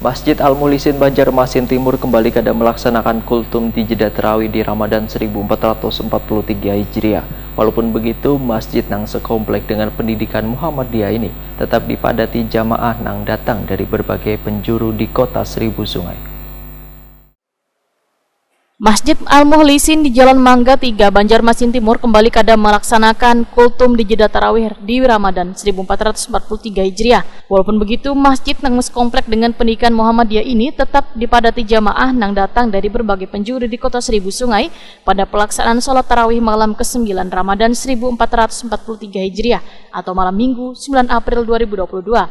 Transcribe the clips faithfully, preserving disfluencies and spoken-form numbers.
Masjid Al-Muhlisin Banjarmasin Timur kembali kada melaksanakan kultum di jeda tarawih di Ramadan seribu empat ratus empat puluh tiga Hijriah. Walaupun begitu, masjid nang sekomplek dengan pendidikan Muhammadiyah ini tetap dipadati jamaah nang datang dari berbagai penjuru di kota Seribu Sungai. Masjid Al-Muhlisin di Jalan Mangga tiga, Banjarmasin Timur kembali kada melaksanakan kultum di jeda tarawih di Ramadan seribu empat ratus empat puluh tiga Hijriah. Walaupun begitu, masjid nang sekomplek dengan pendidikan Muhammadiyah ini tetap dipadati jamaah nang datang dari berbagai penjuru di kota Seribu Sungai pada pelaksanaan sholat tarawih malam kesembilan Ramadan seribu empat ratus empat puluh tiga Hijriah atau malam Minggu sembilan April dua ribu dua puluh dua.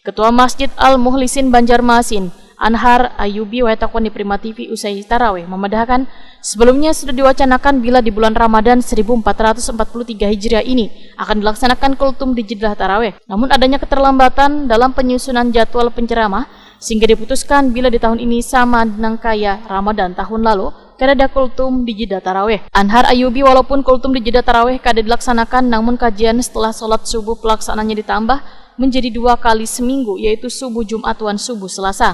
Ketua Masjid Al-Muhlisin Banjarmasin, Anhar Ayubi, wayah takuni Prima T V usai tarawih, memedahkan, sebelumnya sudah diwacanakan bila di bulan Ramadan seribu empat ratus empat puluh tiga Hijriah ini akan dilaksanakan kultum di jeda tarawih. Namun adanya keterlambatan dalam penyusunan jadwal penceramah, sehingga diputuskan bila di tahun ini sama nang kaya Ramadan tahun lalu, kadada kultum di jeda tarawih. Anhar Ayubi, walaupun kultum di jeda tarawih kada dilaksanakan, namun kajian setelah sholat subuh pelaksanaannya ditambah menjadi dua kali seminggu, yaitu subuh Jumat wan subuh Selasa.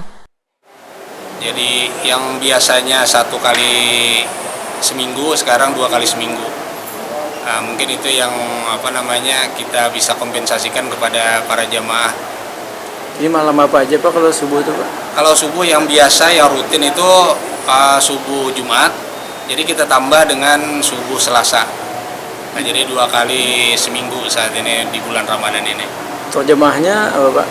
Jadi yang biasanya satu kali seminggu, sekarang dua kali seminggu. Nah, mungkin itu yang, apa namanya, kita bisa kompensasikan kepada para jamaah. Jadi malam apa aja Pak kalau subuh tuh Pak? Kalau subuh yang biasa, yang rutin itu, uh, subuh Jumat. Jadi kita tambah dengan subuh Selasa. Nah, jadi dua kali seminggu saat ini di bulan Ramadan ini. Untuk jemaahnya apa Pak?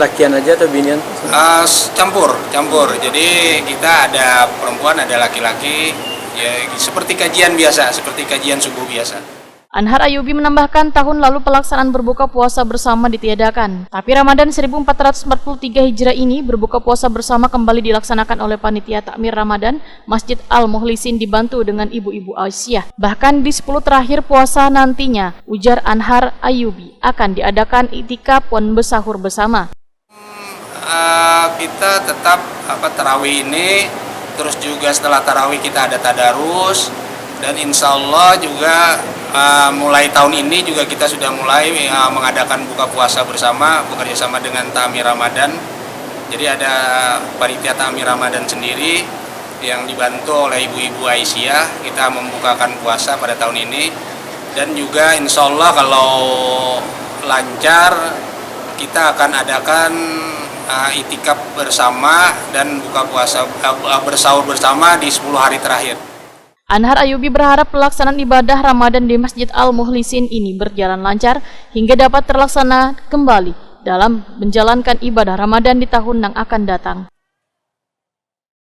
Lakian aja atau binian? Uh, campur, campur. Jadi kita ada perempuan, ada laki-laki. Ya, seperti kajian biasa, seperti kajian subuh biasa. Anhar Ayubi menambahkan, tahun lalu pelaksanaan berbuka puasa bersama ditiadakan. Tapi Ramadan seribu empat ratus empat puluh tiga Hijrah ini, berbuka puasa bersama kembali dilaksanakan oleh panitia takmir Ramadan Masjid Al-Muhlisin dibantu dengan ibu-ibu Aisyah. Bahkan di sepuluh terakhir puasa nantinya, ujar Anhar Ayubi, akan diadakan iktikaf wan besahur bersama. Uh, kita tetap apa tarawih ini, terus juga setelah tarawih kita ada tadarus, dan insya Allah juga uh, mulai tahun ini juga kita sudah mulai uh, mengadakan buka puasa bersama, bekerja sama dengan Takmir Ramadan. Jadi ada panitia Takmir Ramadan sendiri yang dibantu oleh ibu-ibu Aisyah, kita membukakan puasa pada tahun ini. Dan juga insya Allah kalau lancar, kita akan adakan uh, itikaf bersama dan buka puasa uh, bersahur bersama di sepuluh hari terakhir. Anhar Ayubi berharap pelaksanaan ibadah Ramadan di Masjid Al-Muhlisin ini berjalan lancar hingga dapat terlaksana kembali dalam menjalankan ibadah Ramadan di tahun yang akan datang.